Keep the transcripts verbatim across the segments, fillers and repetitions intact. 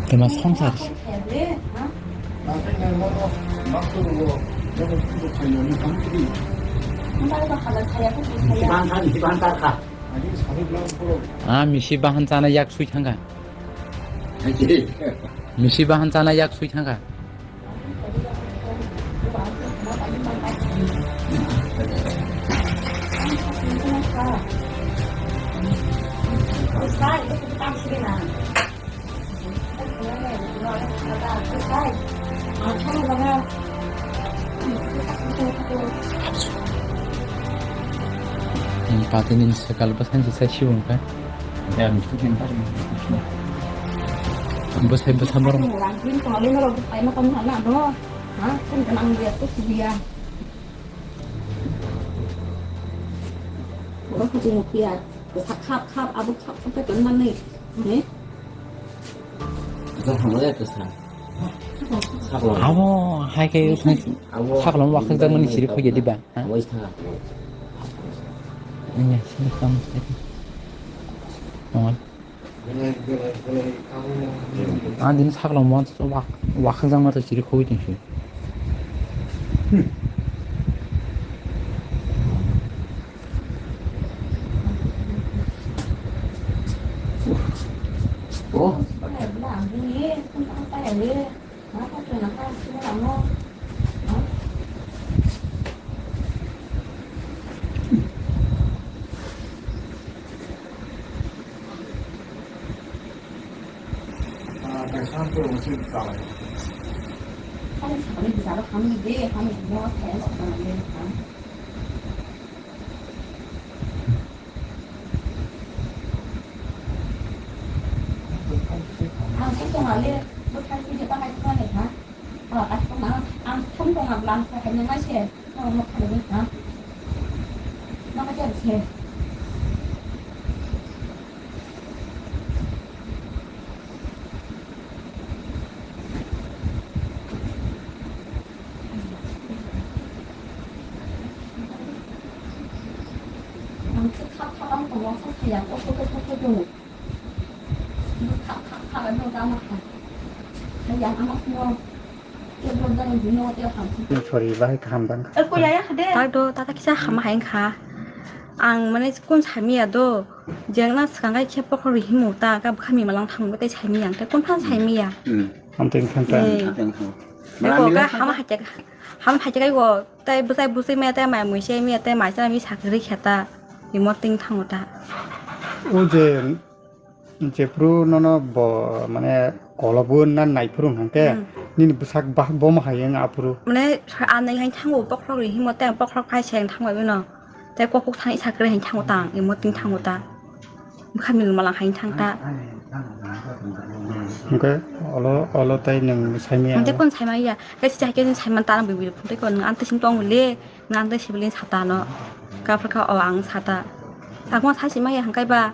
Tuma songsar. Ah, misi bahan chana yak sui thangkha. Misi bahan chana yak sui thangkha. Patinin sekal bwskango se sibung kha. Bwsai bwsa borok. Khap khap khap abo khap khap khe tongmani. He? Abo hai khe sakhlong wakhakjakmani siri khogya diba? Ha? Iya, sini kamu sini. Tongal. Ang dini sakhlong mo wak-, wakhakjakma to chiri khogwi tongsi. Oh. Ang thum tongo le, bwthai khe je bahai thani ha. O, ang thum tongo, ang thum tongo, bwlam khe hai nang nai se. O, nok khe ha. Nok khe se. Ang thum thum tongo, thum thum ya, o, thum thum thum thum. Sorry, bahai kaham bang. Tak do, tata kisa hama hai wngkha. Ang mane kun samiya do, jengna swkang kai khe pokhor rihimo ta, ka bwkha mimalang thango tei saimiya, ang tei kun phan saimiya. Hmm. Amteng thang ta. Ei. Amteng thang. Eko ka hama hai khe, hama hai khe kai go, tei bwsai bwsai maya tei mai mui se maya tei mai sa mi sakri khe ta. Imo ting thango ta. O je Jephuru nono bo, mane, kolobo na naiphuru hwnkhe, hmm, nini bwsak ba-, bomo hai wng aphuru. Mane, anai hai thango, bokhorok ri himo tei bokhorok phai se wng thango bino. Tei kokuk thani sakre hai thango tang, imo ting thango ta. Bwkha milma lang hai thang ta. Hwnkhe olo, olo tei nwng saimaya. Hwnkhe kon saimaya? Kaisa hai khe nwng saiman ta, nwng bibiri phunukhe kon, nwng ang tei sing tong le, nwng ang tei sibilin sata no. Kaphar kha o ang sata. Sakma sachi maya hwnkhe ba.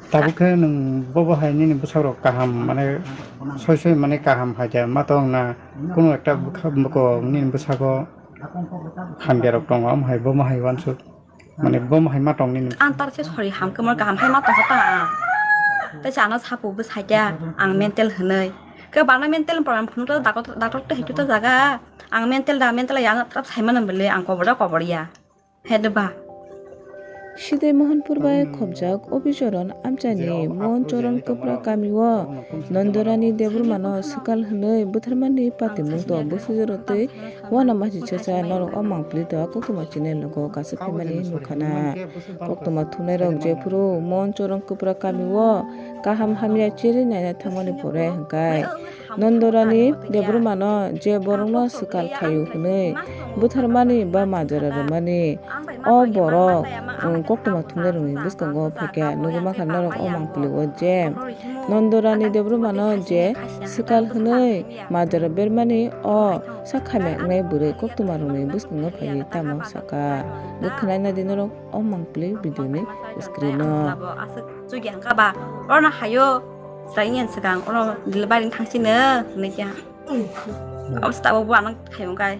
Tabuk khe nwng bobo hai nini bwsakrok kaham, mane, soi soi, mane, kaham hai khe ma tong na, kunu ekta bwkha bwkha nini bwsako hamya rok tongo, omo hai bomo hai uansuk, mane, bomo hai ma tong nini. Ang tar se sori ham khe mo kaham hai ma tong kha ta ang. Tei se ano sapo bwsai khe ang mental hinwi. Khe bana mental problem phunuk ta doctor, doctor tei hai khe ta jaga. Ang mental da mental ya ano trap sai mano bele ang kobor da kobor ya. He de ba. Sidai Mohanpur bai khobjak Obichoron amchaini Mon Choron Kwpra kamio Nondorani Debbarmano swkal hwnwi bwtharmani patimung to bwsajwk twi uanama chichacha norok o mangpili to koktwma chini logo kasuk phaimani nukha na. Koktwma thumnairok jephuru Mon Choron Kwpra kamio kaham hamya chiri naina thangmani pore hwnkhe Nondorani Debbarmano je borokno swkal khaio hwnwi bwtharmani ba majra rwmani o borok, um, koktwma thumnairokni bwskango phaikha. Nugwi mankha norok o mangpili o je Nondorani Debbarmano je swkal hwnwi majra bermani o sak hamya wngnai bwrwi koktwmarokni bwskango phaiwi tamo sakha. Bwkhwnaina di norok o mangpili video ni screen o. Chugi hangka ba, oro no hayo, chwrai ni swkang, oro delivery thang sino, hinwi khe. Abo se tabuk bo ano khaiyung kai.